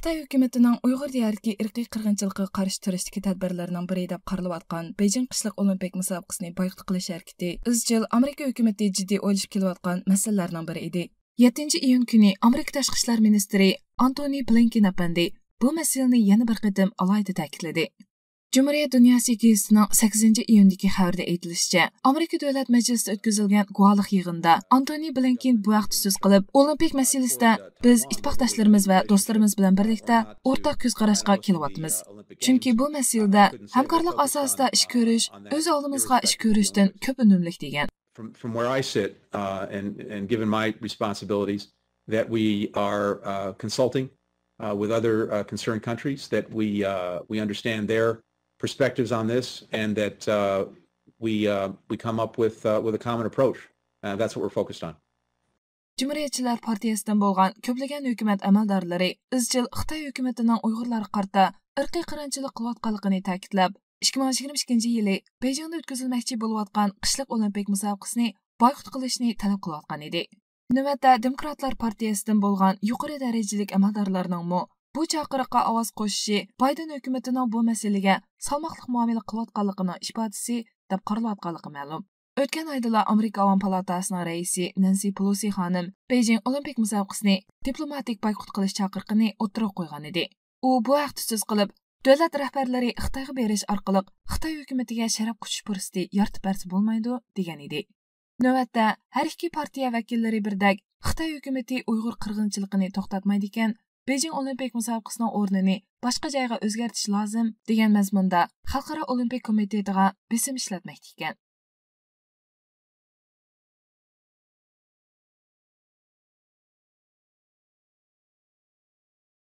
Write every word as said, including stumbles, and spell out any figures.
خىتاي ھۆكۈمىتىنىڭ ئۇيغۇر دىيارىدىكى ئىرقىي قىرغىنچىلىققا قارشى تۇرۇشتىكى تەدبىرلىرىنىڭ بىرى دەپ قارىلىۋاتقان بېيجىڭ قىشلىق ئولىمپىك مۇسابىقىسىنى بايقۇت قىلىش ھەرىكىتى ئىزچىل ئامېرىكا ھۆكۈمىتى جىددىي ئويلىشىپ كېلىۋاتقان مەسىلىلەرنىڭ بىرى ئىدى. يەتتىنچى ئىيۇن كۈنى ئامېرىكا تاشقى ئىشلار مىنىستىرى ئانتونى بلىنكېن ئەپەندى بۇ مەسىلىنى يەنە بىر قېتىم ئالاھىدە تەكىتلىدى. جۇمھۇرىيەت دۇنياسى گېزىتىنىڭ سەككىزىنچى ئىيۇندىكى خەۋىرىدە ئېيتىلىشىچە، ئامېرىكا دۆلەت مەجلىسىدە ئۆتكۈزۈلگەن گۇۋاھلىق يىغىنىدا ئانتونى بلىنكېن بۇ ھەقتە سۆز قىلىپ، ئولىمپىك مەسىلىسىدە بىز ئىتتىپاقداشلىرىمىز ۋە دوستلىرىمىز بىلەن بىرلىكتە ئورتاق كۆز قاراشقا كېلىۋاتىمىز. چۈنكى بۇ مەسىلىدە ھەمكارلىق ئاساسىدا ئىش كۆرۈش ئۆز ئالدىمىزغا ئىش كۆرۈشتىن كۆپ ئۈنۈملۈك، دېگەن. From, from where I sit uh, and, and given my responsibilities, that we are uh, consulting uh, with other uh, concerned countries, that we, uh, we understand their perspectives on this, and that uh, we, uh, we come up with, uh, with a common approach. Uh, that's what we're focused on. جۇمھۇرىيەتچىلەر پارتىيەسىدىن بولغان كۆپلىگەن ھۆكۈمەت ئەمەلدارلىرى ئىزچىل خىتاي ھۆكۈمىتىنىڭ ئۇيغۇرلارغا قارىتا ئىرقىي قىرغىنچىلىق قىلىۋاتقانلىقىنى تەكىتلەپ، ئىككى مىڭ يىگىرمە ئىككىنچى يىلى بېيجىڭدا ئۆتكۈزۈلمەكچى بولۇۋاتقان قىشلىق ئولىمپىك مۇسابىقىسىنى بايقۇت قىلىشنى تەلەپ قىلىۋاتقان ئىدى. نۆۋەتتە دېموكراتلار پارتىيەسىدىن بولغان يۇقىرى دەرىجىلىك ئەمەلدارلارنىڭمۇ بۇ چاقىرىققا ئاۋاز قوشۇشى بايدېن ھۆكۈمىتىنىڭ بۇ مەسىلىگە سالماقلىق مۇئامىلە قىلىۋاتقانلىقىنىڭ ئىپادىسى دەپ قارىلىۋاتقانلىقى مەلۇم. ئۆتكەن ئايدىلا ئامېرىكا ئاۋام پالاتاسىنىڭ رەئىسى نەنسى پېلوسى خانىم بېيجىڭ ئولىمپىك مۇسابىقىسىنى دىپلوماتىك بايقۇت قىلىش چاقىرىقىنى ئوتتۇرىغا قويغان ئىدى. ئۇ بۇ ھەقتە سۆز قىلىپ، دۆلەت رەھبەرلىرى خىتايغا بېرىش ئارقىلىق خىتاي ھۆكۈمىتىگە شەرەپ قۇچۇش پۇرسىتى يارىتىپ بەرسە بولمايدۇ، دېگەن ئىدى. نۆۋەتتە ھەر ئىككى پارتىيە ۋەكىللىرى بىردەك خىتاي ھۆكۈمىتى ئۇيغۇر قىرغىنچىلىقىنى توختاتمايدىكەن، بېيجىڭ ئولىمپىك مۇسابىقىسىنىڭ ئورنىنى باشقا جايغا ئۆزگەرتىش لازىم، دېگەن مەزمۇندا خەلقئارا ئولىمپىك كومىتېتىغا بېسىم ئىشلەتمەكتە ئىكەن.